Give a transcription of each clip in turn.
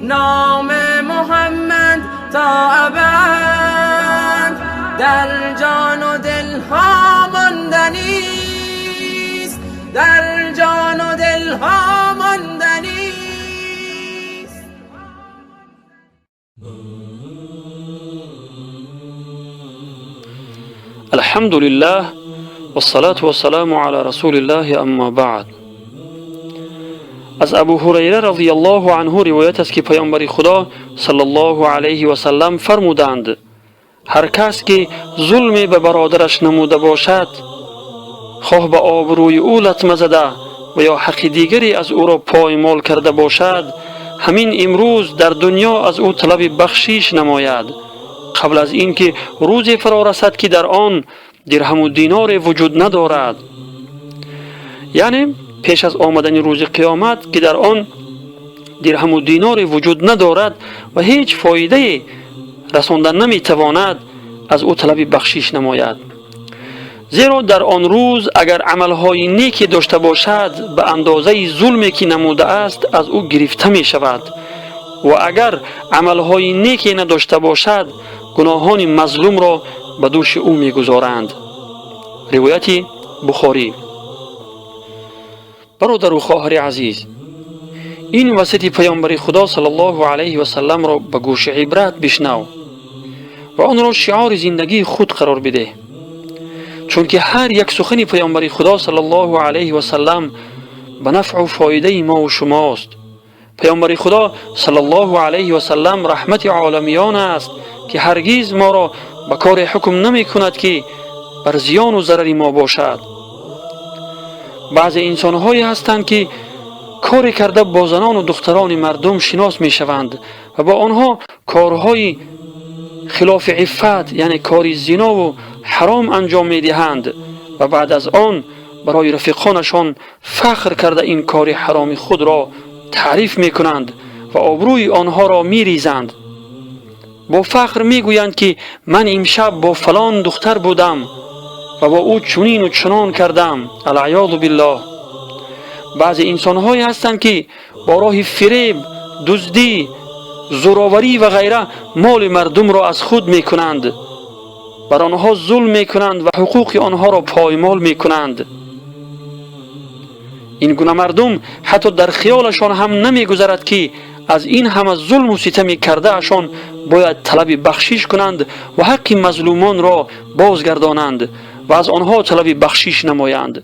نام محمد تا ابد در جان و دلها ماندنیست، در جان و دلها ماندنیست. الحمد لله والصلاة والسلام على رسول الله اما بعد. از ابو هریره رضی الله عنه روایت است که پیامبر خدا صلی الله علیه و سلم فرمودند: هر کس که ظلمی به برادرش نموده باشد، خواه به آبروی او لطمه زده و یا حق دیگری از او را پایمال کرده باشد، همین امروز در دنیا از او طلب بخشیش نماید، قبل از اینکه روزی فرا رسد که در آن درهم و دینار وجود ندارد. یعنی پیش از آمدن روز قیامت که در آن درهم و دینار وجود ندارد و هیچ فایده رساندن نمیتواند، از او طلب بخشیش نماید. زیرا در آن روز اگر عملهای نیکی داشته باشد، به اندازه ظلمی که نموده است از او گرفته می شود، و اگر عملهای نیکی نداشته باشد، گناهان مظلوم را به دوش او میگذارند. روایت بخاری. برادر و خواهر عزیز، این وصیت پیامبر خدا صلی الله علیه و سلم را به گوش عبرت بشنو و آن را شعار زندگی خود قرار بده، چون که هر یک سخن پیامبر خدا صلی الله علیه و سلم به نفع و فایده ما و شماست. پیامبر خدا صلی الله علیه و سلم رحمت عالمیان است که هرگز ما را به کار حکم نمی کند که بر زیان و ضرر ما باشد. بعضی انسانهایی هستند که کاری کرده با زنان و دختران مردم شناس می شوند و با آنها کارهای خلاف عفت، یعنی کاری زنا و حرام انجام می دهند و بعد از آن برای رفیقانشان فخر کرده این کار حرام خود را تعریف می کنند و آبروی آنها را می ریزند. با فخر می گویند که من امشب با فلان دختر بودم و با او چنین و چنان کردم، العیاذ بالله. بعضی انسانهایی هستند که با راه فریب، دزدی، زوراوری و غیره مال مردم را از خود می کنند، بر آنها ظلم می کنند و حقوق آنها را پایمال می کنند. این گونه مردم حتی در خیالشان هم نمی گذرد که از این همه ظلم و ستم کرده اشان باید طلب بخشش کنند و حق مظلومان را بازگردانند و از آنها طلب بخشش نمایند.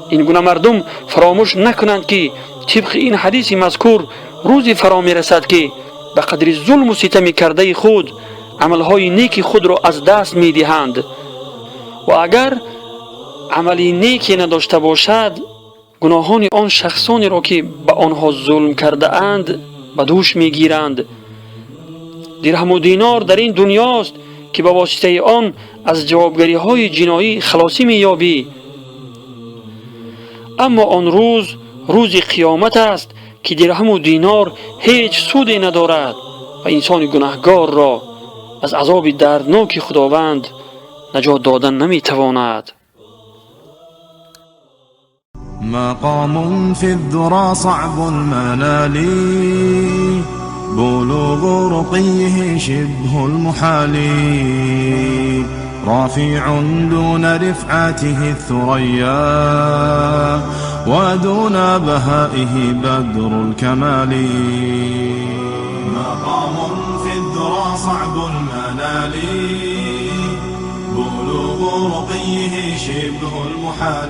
این گونه مردم فراموش نکنند که طبق این حدیث مذکور روزی فرا می رسد که به قدر ظلم و ستم کرده خود عملهای نیک خود را از دست می دهند و اگر عملی نیکی نداشته باشد، گناهان آن شخصانی را که به آنها ظلم کرده اند به دوش می گیرند. درهم و دینار در این دنیاست که به واسطه آن از جوابگری های جنایی خلاصی می یابی، اما آن روز روز قیامت است که درهم و دینار هیچ سودی ندارد و انسان گناهگار را از عذاب دردناک خداوند نجات دادن نمی تواند. مقام في الذرى صعب المنال، بلوغ رقيه شبه المحال، رافع دون رفعته الثريا، ودون بهائه بدر الكمال. مقام في الذرى صعب المنال، بلوغ رقيه شبه المحال،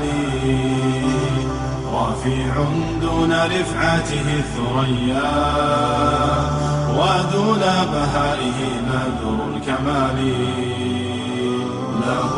رفيع دون رفعته الثريا، ودون بهائه بدر الكمال. له